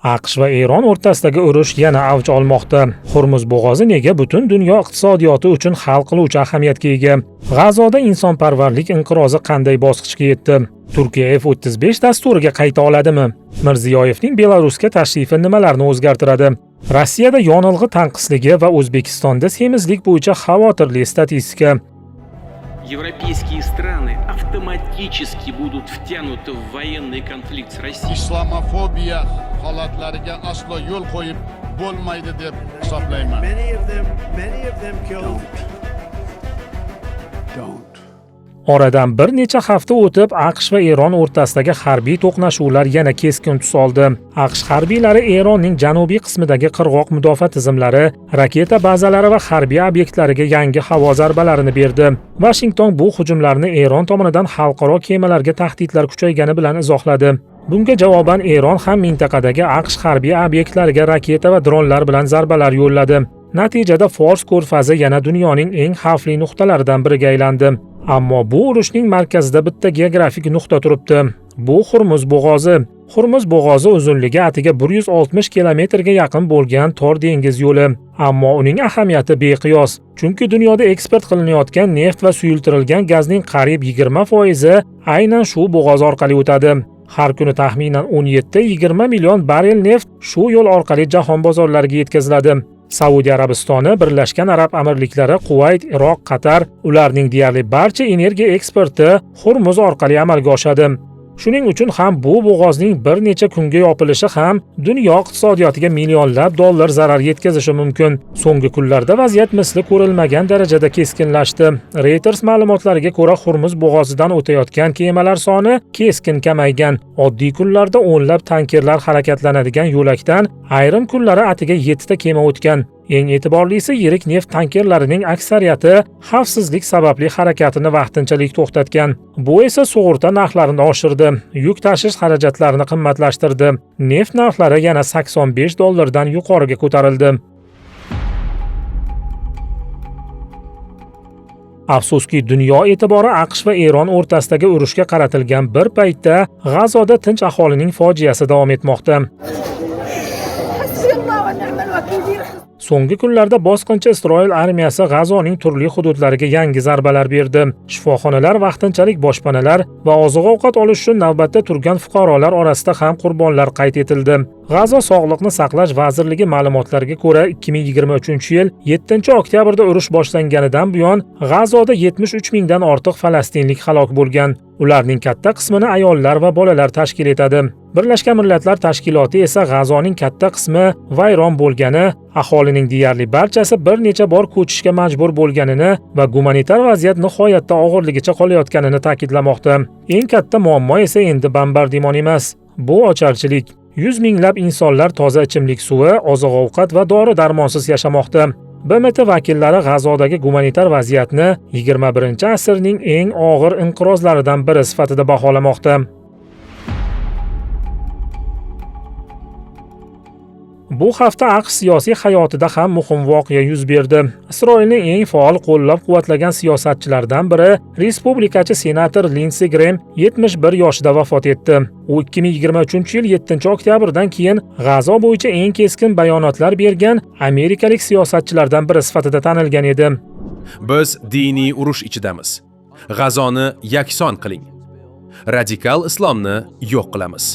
AQSh va Eron o'rtasidagi urush yana avj olmoqda. Hurmuz bo'g'ozi nega butun dunyo iqtisodiyoti uchun hal qiluvchi ahamiyatga ega? G'azoda insonparvarlik inqirozi qanday bosqichga yetdi? Turkiya F-35 dasturiga qayta oladimi? Mirziyoyevning Belarusga tashrifi nimalarni o'zgartiradi? Rossiyada yonilg'i tanqisligi va O'zbekistonda semizlik bo'yicha xavotirli statistika. Европейские страны автоматически будут втянуты в военный конфликт с Россией. Islamofobiya holatlariga aslo yo'l qo'yib bo'lmaydi deb hisoblayman. Many of them killed. Don't. Oradan bir necha hafta o'tib, AQSh va Eron o'rtasidagi harbiy to'qnashuvlar yana keskin tus oldi. AQSh harbiylari Eronning janubiy qismidagi qirg'oq mudofaa tizimlari, raketa bazalari va harbiy obyektlariga yangi havo zarbalarini berdi. Vashington bu hujumlarni Eron tomonidan xalqaro kemalarga tahdidlar kuchaygani bilan izohladi. Bunga javoban Eron ham mintaqadagi AQSh harbiy obyektlariga raketa va dronlar bilan zarbalar yo'lladi. Natijada Fors ko'rfazi yana dunyoning eng xavfli nuqtalaridan biriga aylandi. Ammo bu urushning markazida bitta geografik nuqta turibdi. Bu Hurmuz bo'g'ozi. Hurmuz bo'g'ozi uzunligi atiga 160 kilometrga yaqin bo'lgan tor dengiz yo'li. Ammo uning ahamiyati beqiyos. Chunki dunyoda eksport qilinayotgan neft va suyultirilgan gazning qariyb 20% aynan shu bo'g'oz orqali o'tadi. Har kuni taxminan 17-20 million barrel neft shu yo'l orqali jahon bozorlariga yetkaziladi. Saudiya Arabistoni, Birlashgan Arab Amirliklari, Quvayt, Iroq, Qatar ularning deyarli barcha energiya eksporti Hurmuz orqali amalga oshadi. Shuning uchun ham bu bo'g'ozning bir necha kunga yopilishi ham dunyo iqtisodiyotiga millionlab dollar zarar yetkazishi mumkin. So'nggi kunlarda vaziyat misli ko'rilmagan darajada keskinlashdi. Reuters ma'lumotlariga ko'ra, Hurmuz bo'g'ozidan o'tayotgan kemalar soni keskin kamaygan. Oddiy kunlarda o'nlab tankerlar harakatlanadigan yo'lakdan ayrim kunlari atiga 7 ta kema o'tgan. Eng e'tiborlisi, yirik neft tankerlarining aksariyati xavfsizlik sababli harakatini vaqtinchalik to'xtatgan. Bu esa sug'urta narxlarini oshirdi, yuk tashish xarajatlarini qimmatlashtirdi. Neft narxlari yana 85 dollardan yuqoriga ko'tarildi. Afsuski, dunyo e'tibori AQSh va Eron o'rtasidagi urushga qaratilgan bir paytda G'azoda tinch aholining fojiasi davom etmoqda. حسبي الله ونعم الوكيل. So'nggi kunlarda bosqinchi Isroil armiyasi G'azoning turli hududlariga yangi zarbalar berdi. Shifoxonalar, vaqtinchalik boshpanalar va oziq-ovqat olish uchun navbatda turgan fuqarolar orasida ham qurbonlar qayd etildi. G'azo Sog'liqni saqlash vazirligi ma'lumotlariga ko'ra, 2023-yil 7-oktyabrda urush boshlanganidan buyon G'azoda 73 mingdan ortiq falastinlik halok bo'lgan. Ularning katta qismini ayollar va bolalar tashkil etadi. Birlashgan Millatlar Tashkiloti esa G'azoning katta qismi vayron bo'lgani, aholining deyarli barchasi bir necha bor ko'chishga majbur bo'lganini va gumanitar vaziyat nihoyatda og'irligicha qolayotganini ta'kidlamoqda. Eng katta muammo esa endi bombardimon emas, bu ocharchilik. Yuz minglab insonlar toza ichimlik suvi, oziq-ovqat va dori-darmonsiz yashamoqda. BMT vakillari G'azodagi gumanitar vaziyatni 21-asrning eng og'ir inqirozlaridan biri sifatida baholamoqda. Bu hafta AQSh siyosiy hayotida ham muhim voqea yuz berdi. Isroilni eng faol qo'llab-quvvatlagan siyosatchilardan biri, respublikachi senator Lindsey Graham 71 yoshida vafot etdi. U 2023-yil 7-oktyabrdan keyin G'azo bo'yicha eng keskin bayonotlar bergan amerikalik siyosatchilardan biri sifatida tanilgan edi. Biz diniy urush ichidamiz. G'azoni yakson qiling. Radikal islomni yo'q qilamiz.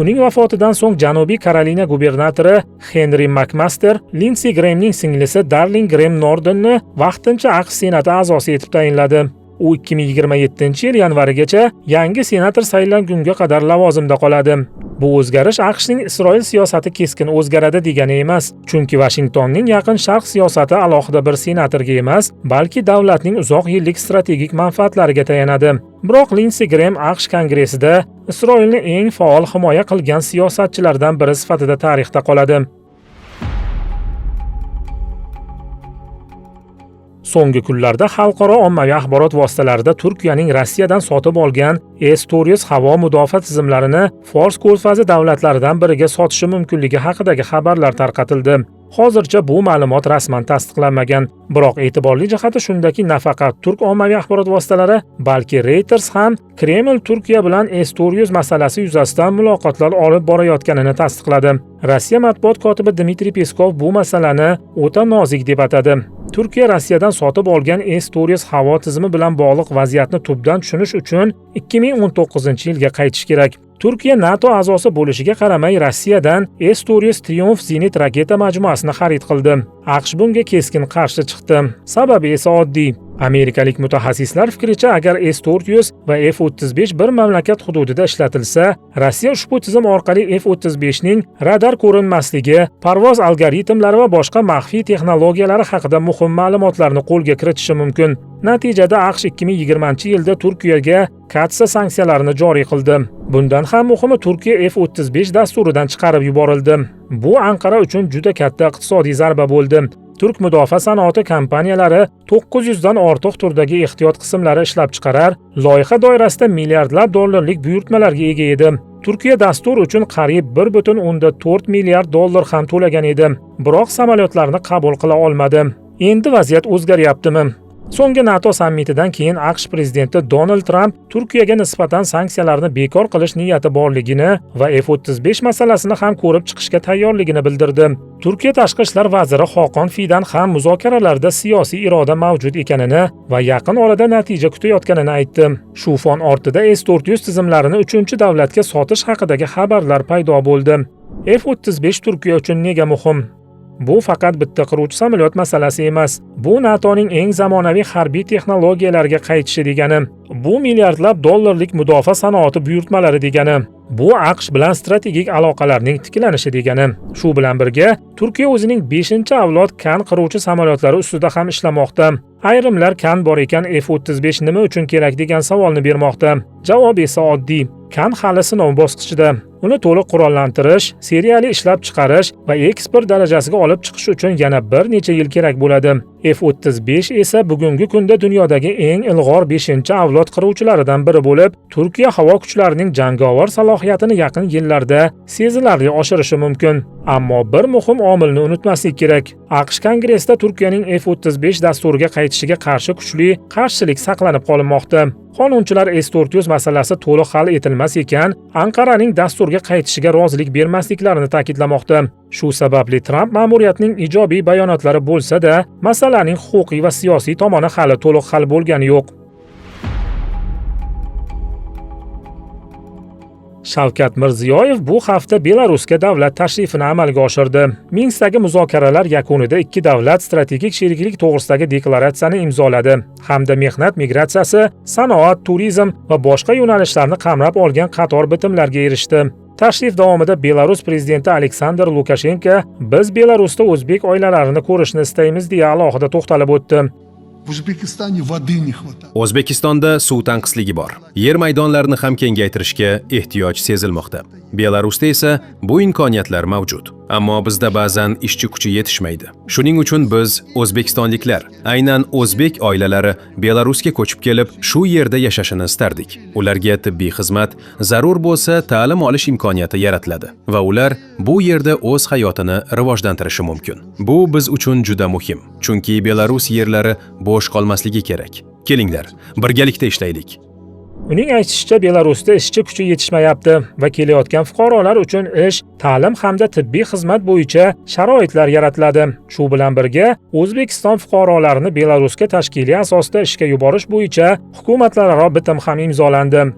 Uning vafotidan so'ng Janubiy Karolina gubernatori Henri Makmaster Lindsey Grahamning singlisi Darling Graham Nordonni vaqtincha AQSh Senati a'zosi etib tayinladi. U 2027-yil yanvarigacha yangi senator saylangunga qadar lavozimda qoladi. Bu o'zgarish AQShning Isroil siyosati keskin o'zgaradi degani emas, chunki Vashingtonning Yaqin Sharq siyosati alohida bir senatorga emas, balki davlatning uzoq yillik strategik manfaatlariga tayanadi. Biroq Lindsey Graham AQSh Kongressida Isroilni eng faol himoya qilgan siyosatchilardan biri sifatida tarixda qoladi. So'nggi kunlarda xalqaro ommaviy axborot vositalarida Turkiyaning Rossiyadan sotib olgan S-400 havo mudofaa tizimlarini Fors ko'rfazi davlatlaridan biriga sotishi mumkinligi haqidagi xabarlar tarqatildi. Hozircha bu ma'lumot rasman tasdiqlanmagan. Biroq e'tiborli jihati shundaki, nafaqat turk ommaviy axborot vositalari, balki Reuters ham Kreml Turkiya bilan S-400 masalasi yuzasidan muloqotlar olib borayotganini tasdiqladi. Rossiya matbuot kotibi Dmitriy Peskov bu masalani o'ta nozik deb atadi. Turkiya Rossiyadan sotib olgan S-400 havo tizimi bilan bog'liq vaziyatni tubdan tushunish uchun 2019-yilga qaytish kerak. Turkiya NATO a'zosi bo'lishiga qaramay Rossiyadan S-400 Triumph zenit raketa majmuasini xarid qildi. AQSh bunga keskin qarshi chiqdi. Sababi esa oddiy. Amerikalik mutaxassislar fikricha, agar S-400 va F-35 bir mamlakat hududida ishlatilsa, Rossiya ushbu tizim orqali F-35 ning radar ko'rinmasligi, parvoz algoritmlari va boshqa maxfiy texnologiyalari haqida muhim ma'lumotlarni qo'lga kiritishi mumkin. Natijada AQSh 2020-yilda Turkiyaga KATSA sanksiyalarini joriy qildi. Bundan ham muhimi, Turkiya F-35 dasturidan chiqarib yuborildi. Bu Anqara uchun juda katta iqtisodiy zarba bo'ldi. Turk mudofaa sanoati kompaniyalari 900 dan ortiq turdagi ehtiyot qismlari ishlab chiqarar, loyiha doirasida milliardlab dollarlik buyurtmalarga ega edi. Turkiya dastur uchun qariyb 1,4 milliard dollar ham to'lagan edi, biroq samolyotlarni qabul qila olmadi. Endi vaziyat o'zgaryaptimi? So'nggi NATO sammitidan keyin AQSh prezidenti Donald Tramp Turkiyaga nisbatan sanksiyalarni bekor qilish niyati borligini va F-35 masalasini ham ko'rib chiqishga tayyorligini bildirdi. Turkiya tashqi ishlar vaziri Xoqon Fidan ham muzokaralarda siyosiy iroda mavjud ekanini va yaqin orada natija kutayotganini aytdi. Shu fon ortida S-400 tizimlarini 3-davlatga sotish haqidagi xabarlar paydo bo'ldi. F-35 Turkiya uchun nega muhim? Bu faqat bitta qiruvchi samolyot masalasi emas. Bu NATOning eng zamonaviy harbiy texnologiyalarga qaytishi degani. Bu milliardlab dollarlik mudofaa sanoati buyurtmalari degani. Bu AQSh bilan strategik aloqalarning tiklanishi degani. Shu bilan birga Turkiya o'zining 5-avlod Kan qiruvchi samolyotlari ustida ham ishlamoqda. Ayrimlar Kan bor ekan F-35 nima uchun kerak degan savolni bermoqda. Javob esa oddiy. Kan hali sinov bosqichida. Uni to'liq qurollantirish, seriyali ishlab chiqarish va eksport darajasiga olib chiqish uchun yana bir necha yil kerak bo'ladi. F-35 esa bugungi kunda dunyodagi eng ilg'or 5-avlod qiruvchilaridan biri bo'lib, Turkiya havo kuchlarining jangovar salohiyatini yaqin yillarda sezilarli oshirishi mumkin. Ammo bir muhim omilni unutmaslik kerak. AQSh Kongressida Turkiyaning F-35 dasturiga qaytishiga qarshi kuchli qarshilik saqlanib qolinmoqda. Qonunchilar S-400 masalasi to'liq hal etilmas ekan, Anqaraning dasturga qaytishiga rozilik bermasliklarini ta'kidlamoqda. Shu sababli Tramp ma'muriyatining ijobiy bayonotlari bo'lsa-da, masalaning huquqiy va siyosiy tomoni hali to'liq hal bo'lgani yo'q. Shavkat Mirziyoyev bu hafta Belarusga davlat tashrifini amalga oshirdi. Minskdagi muzokaralar yakunida ikki davlat strategik sheriklik to'g'risidagi deklaratsiyani imzoladi hamda mehnat migratsiyasi, sanoat, turizm va boshqa yo'nalishlarni qamrab olgan qator bitimlarga erishdi. Tashrif davomida Belarus prezidenti Aleksandr Lukashenko "Biz Belarusda o'zbek oilalarini ko'rishni istaymiz" deya alohida to'xtalib o'tdi. В Узбекистане воды не хватает. O'zbekistonda suv tanqisligi bor. Yer maydonlarini ham kengaytirishga ehtiyoj sezilmoqda. Belarusda esa bu imkoniyatlar mavjud. Ammo bizda ba'zan ishchi kuchi yetishmaydi. Shuning uchun biz o'zbekistonliklar, aynan o'zbek oilalari Belarusga ko'chib kelib, shu yerda yashashini istardik. Ularga tibbiy xizmat, zarur bo'lsa ta'lim olish imkoniyati yaratiladi va ular bu yerda o'z hayotini rivojlantirishi mumkin. Bu biz uchun juda muhim, chunki Belarus yerlari bo'sh qolmasligi kerak. Kelinglar, birgalikda ishlaylik. Uning aytishicha, Belarusda ishchi kuchi yetishmayapti va kelayotgan fuqarolar uchun ish, ta'lim hamda tibbiy xizmat bo'yicha sharoitlar yaratiladi. Shu bilan birga, O'zbekiston fuqarolarini Belarusga tashkiliy asosda ishga yuborish bo'yicha hukumatlararo bitim ham imzolandi.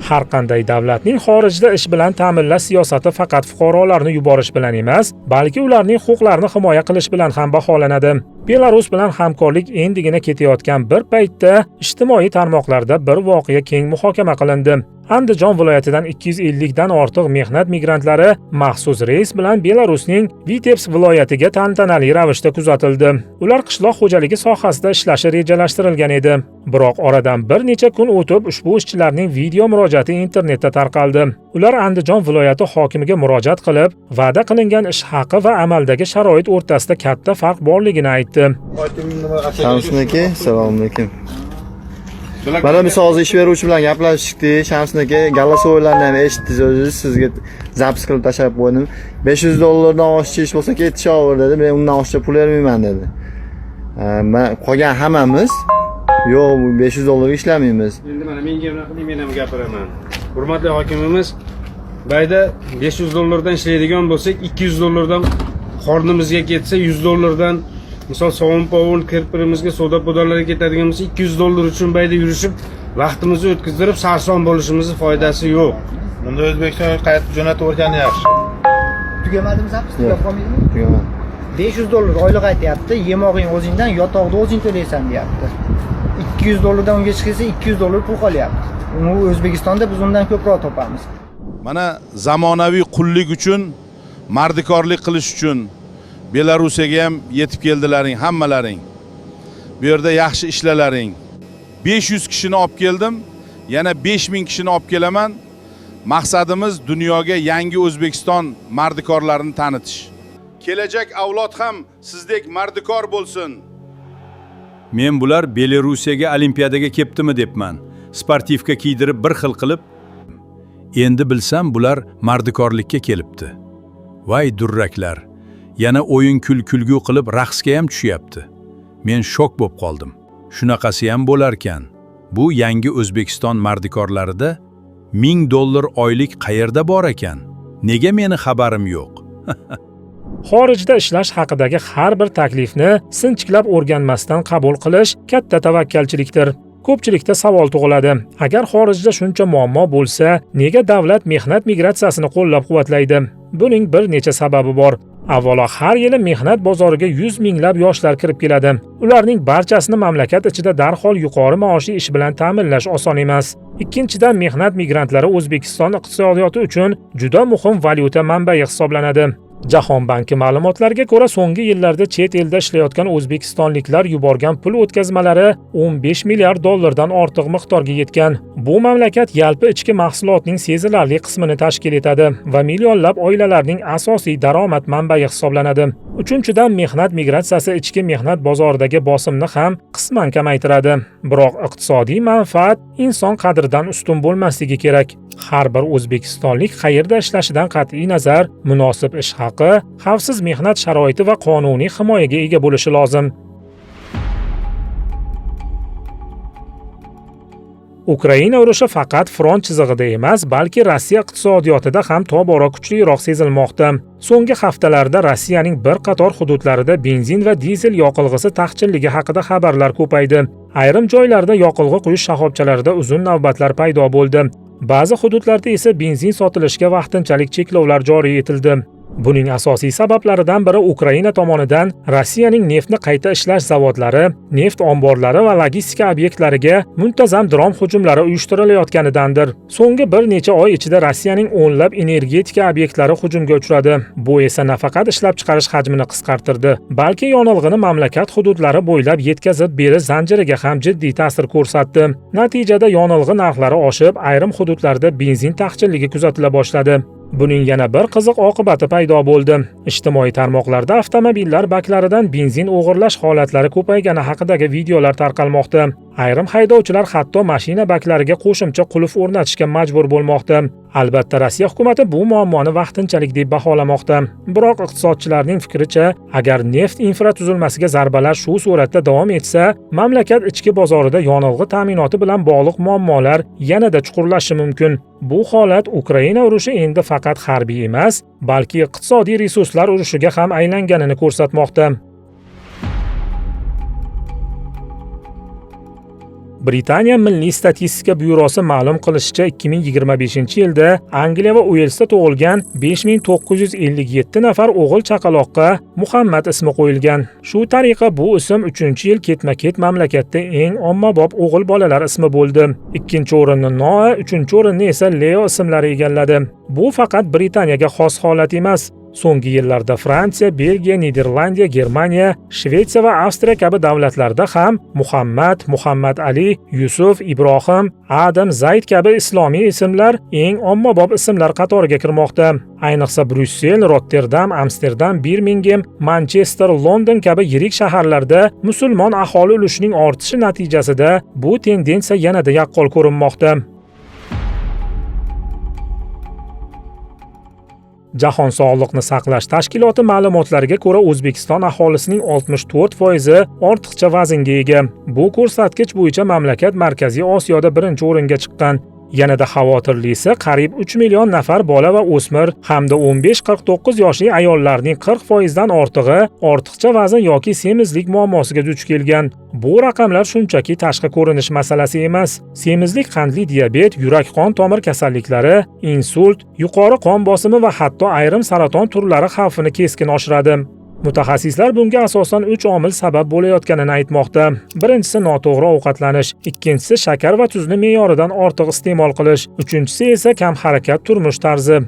Har qanday davlatning xorijda ish bilan ta'minlash siyosati faqat fuqarolarni yuborish bilan emas, balki ularning huquqlarini himoya qilish bilan ham baholanadi. Belarus bilan hamkorlik endigina ketayotgan bir paytda ijtimoiy tarmoqlarda bir voqea keng muhokama qilindi. Andijon viloyatidan 250 dan ortiq mehnat migrantlari maxsus reys bilan Belarusning Vitebsk viloyatiga tantanali ravishda kuzatildi. Ular qishloq xo'jaligi sohasida ishlashi rejalashtirilgan edi. Biroq oradan bir necha kun o'tib ushbu ishchilarning video murojaati internetda tarqaldi. Ular Andijon viloyati hokimiga murojaat qilib, va'da qilingan ish haqi va amaldagi sharoit o'rtasida katta farq borligini aytdi. Samsun aka, assalomu alaykum. Mana misol hozir ish beruvchi bilan gaplashdik, Shamsin aka, голосовой larni ham eshitdingiz o'zingiz, sizga запись qilib tashlab qo'ydim. 500 dollardan oshiqcha ish bo'lsa ketishaver dedi. Men undan oshiqcha pul bermayman dedi. Mana qolgan hammamiz yo'q, 500 dollarga ishlamaymiz. Endi mana menga bunaqa qiling, men ham gapiraman. Hurmatli hokimimiz, bayda 500 dollardan ishlaydigan bo'lsak, 200 dollardan qornimizga ketsa, 100 dollardan misol sovun povun kirpirimizga savdo podalarga ketadigan bo'lsa, 200 dollar uchun bayda yurishib vaqtimizni o'tkazdirib sarson bo'lishimizni foydasi yo'q. Bunda O'zbekistonga qaytib jo'natib yuborgani yaxshi. Tugamadimi запись? Tugab qolmaydimi? Tugamadi. 500 dollar oylik aytyapti, yemog'ing o'zingdan, yotog'da o'zing to'laysan deyapti. 200 dollardan unga chiqsa 200 dollar pul qolyapti. Uni O'zbekistonda biz undan ko'proq topamiz. Mana zamonaviy qullik uchun, mardikorlik qilish uchun Belarusga ham yetib keldilaring hammalaring. Bu yerda yaxshi ishlalaring. 500 kishini olib keldim, yana 5000 kishini olib kelaman. Maqsadimiz dunyoga yangi O'zbekiston mardikorlarini tanitish. Kelajak avlod ham sizdek mardikor bo'lsin. Men bular Belorussiyaga olimpiadaga keptimi debman. Спортивка kiydirib bir xil qilib, endi bilsam bular mardikorlikka kelibdi. Voy durraklar. Yana o'yin kul kulgu qilib raqsga ham tushyapti. Men shok bo'lib qoldim. Shunaqasi ham bo'larkan. Bu yangi O'zbekiston mardikorlarida 1000 dollar oylik qayerda bor ekan? Nega meni xabarim yo'q? Xorijda ishlash haqidagi har bir taklifni sinchiklab o'rganmasdan qabul qilish katta tavakkalchilikdir. Ko'pchilikda savol tug'iladi. Agar xorijda shuncha muammo bo'lsa, nega davlat mehnat migratsiyasini qo'llab-quvvatlaydi? Buning bir necha sababi bor. Avvalo, har yili mehnat bozoriga 100 minglab yoshlar kirib keladi. Ularning barchasini mamlakat ichida darhol yuqori maoshli ish bilan ta'minlash oson emas. Ikkinchidan, mehnat migrantlari O'zbekiston iqtisodiyoti uchun juda muhim valyuta manbai hisoblanadi. Jahon banki ma'lumotlariga ko'ra, so'nggi yillarda chet elda ishlayotgan o'zbekistonliklar yuborgan pul o'tkazmalari 15 milliard dollardan ortiq miqdorga yetgan. Bu mamlakat yalpi ichki mahsulotning sezilarli qismini tashkil etadi va millionlab oilalarning asosiy daromad manbai hisoblanadi. Uchinchidan, mehnat migratsiyasi ichki mehnat bozoridagi bosimni ham qisman kamaytiradi. Biroq iqtisodiy manfaat inson qadridan ustun bo'lmasligi kerak. Har bir o'zbekistonlik qayerda ishlashidan qat'iy nazar munosib ish haqi, xavfsiz mehnat sharoiti va qonuniy himoyaga ega bo'lishi lozim. Ukraina urushi faqat front chizig'ida emas, balki Rossiya iqtisodiyotida ham tobora kuchliroq sezilmoqda. So'nggi haftalarda Rossiyaning bir qator hududlarida benzin va dizel yoqilg'isi taqchilligi haqida xabarlar ko'paydi. Ayrim joylarda yoqilg'i quyish shoxobchalarida uzun navbatlar paydo bo'ldi. Ba'zi hududlarda esa benzin sotilishiga vaqtinchalik cheklovlar joriy etildi. Buning asosiy sabablaridan biri Ukraina tomonidan Rossiyaning neftni qayta ishlash zavodlari, neft omborlari va logistika obyektlariga muntazam dron hujumlari uyushtirilayotganidandir. So'nggi bir necha oy ichida Rossiyaning o'nlab energetika obyektlari hujumga uchradi. Bu esa nafaqat ishlab chiqarish hajmini qisqartirdi, balki yonilg'ini mamlakat hududlari bo'ylab yetkazib berish zanjiriga ham jiddiy ta'sir ko'rsatdi. Natijada yonilg'i narxlari oshib, ayrim hududlarda benzin taqchilligi kuzatila boshladi. Buning yana bir qiziq oqibati paydo bo'ldi. Ijtimoiy tarmoqlarda avtomobillar baklaridan benzin o'g'irlash holatlari ko'paygani haqidagi videolar tarqalmoqda. Ayrim haydovchilar hatto mashina baklariga qo'shimcha qulf o'rnatishga majbur bo'lmoqda. Albatta, Rossiya hukumati bu muammoni vaqtinchalik deb baholamoqda. Biroq iqtisodchilarning fikricha, agar neft infratuzilmasiga zarbalar shu suratda davom etsa, mamlakat ichki bozorida yonilg'i ta'minoti bilan bog'liq muammolar yanada chuqurlashishi mumkin. Bu holat Ukraina urushi endi faqat harbiy emas, balki iqtisodiy resurslar urushiga ham aylanganini ko'rsatmoqda. Britaniya Milliy statistika byurosi ma'lum qilishicha, 2025-yilda Angliya va Uelsda tug'ilgan 5957 nafar o'g'il chaqaloqqa Muhammad ismi qo'yilgan. Shu tariqa bu ism 3-yil ketma-ket mamlakatda eng ommabop o'g'il bolalar ismi bo'ldi. 2-o'rinni Noa, 3-o'rinni esa Leo ismlari egalladi. Bu faqat Britaniyaga xos holat emas. So'nggi yillarda Fransiya, Belgiya, Niderlandiya, Germaniya, Shvetsiya va Avstriya kabi davlatlarda ham Muhammad, Muhammad Ali, Yusuf, Ibrohim, Adam, Zayd kabi islomiy ismlar eng ommabop ismlar qatoriga kirmoqda. Ayniqsa Bryussel, Rotterdam, Amsterdam, Birmingham, Manchester, London kabi yirik shaharlarda musulmon aholi ulushining ortishi natijasida bu tendensiya yanada yaqqol ko'rinmoqda. Jahon sog'liqni saqlash tashkiloti ma'lumotlariga ko'ra, O'zbekiston aholisining 64% ortiqcha vaznga ega. Bu ko'rsatkich bo'yicha mamlakat Markaziy Osiyoda birinchi o'ringa chiqqan. Yanada xavotirlisi, qariyb 3 million nafar bola va o'smir hamda 15-49 yoshli ayollarning 40% dan ortig'i ortiqcha vazn yoki semizlik muammosiga duch kelgan. Bu raqamlar shunchaki tashqi ko'rinish masalasi emas. Semizlik qandli diabet, yurak-qon tomir kasalliklari, insult, yuqori qon bosimi va hatto ayrim saraton turlari xavfini keskin oshiradi. Mutaxassislar bunga asosan 3 omil sabab bo'layotganini aytmoqda. Birinchisi noto'g'ri ovqatlanish, ikkinchisi shakar va tuzni me'yoridan ortiq iste'mol qilish, uchinchisi esa kam harakat turmush tarzi.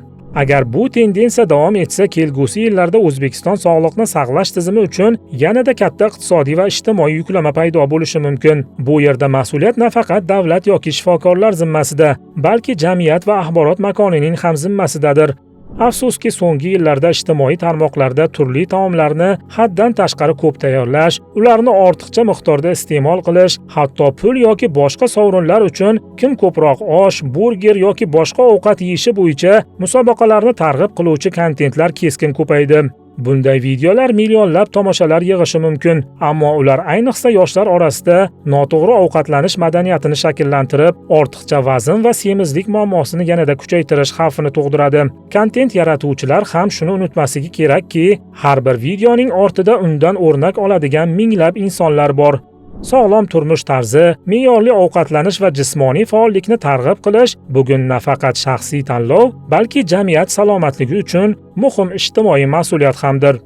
Agar bu tendensiya davom etsa, kelgusi yillarda O'zbekiston sog'liqni saqlash tizimi uchun yanada katta iqtisodiy va ijtimoiy yuklama paydo bo'lishi mumkin. Bu yerda mas'uliyat nafaqat davlat yoki shifokorlar zimmasida, balki jamiyat va axborot makonining ham zimmasidadir. Afsuski, so'nggi yillarda ijtimoiy tarmoqlarda turli taomlarni haddan tashqari ko'p tayyorlash, ularni ortiqcha miqdorda iste'mol qilish, hatto pul yoki boshqa sovrinlar uchun kim ko'proq osh, burger yoki boshqa ovqat yeyishi bo'yicha musobaqalarni targ'ib qiluvchi kontentlar keskin ko'paydi. Bunday videolar millionlab tomoshalar yig'ishi mumkin, ammo ular ayniqsa yoshlar orasida noto'g'ri ovqatlanish madaniyatini shakllantirib, ortiqcha vazn va semizlik muammosini yanada kuchaytirish xavfini tug'diradi. Kontent yaratuvchilar ham shuni unutmasligi kerakki, har bir videoning ortida undan o'rnak oladigan minglab insonlar bor. Sog'lom turmush tarzi, me'yorli ovqatlanish va jismoniy faollikni targ'ib qilish bugun nafaqat shaxsiy tanlov, balki jamiyat salomatligi uchun muhim ijtimoiy mas'uliyat hamdir.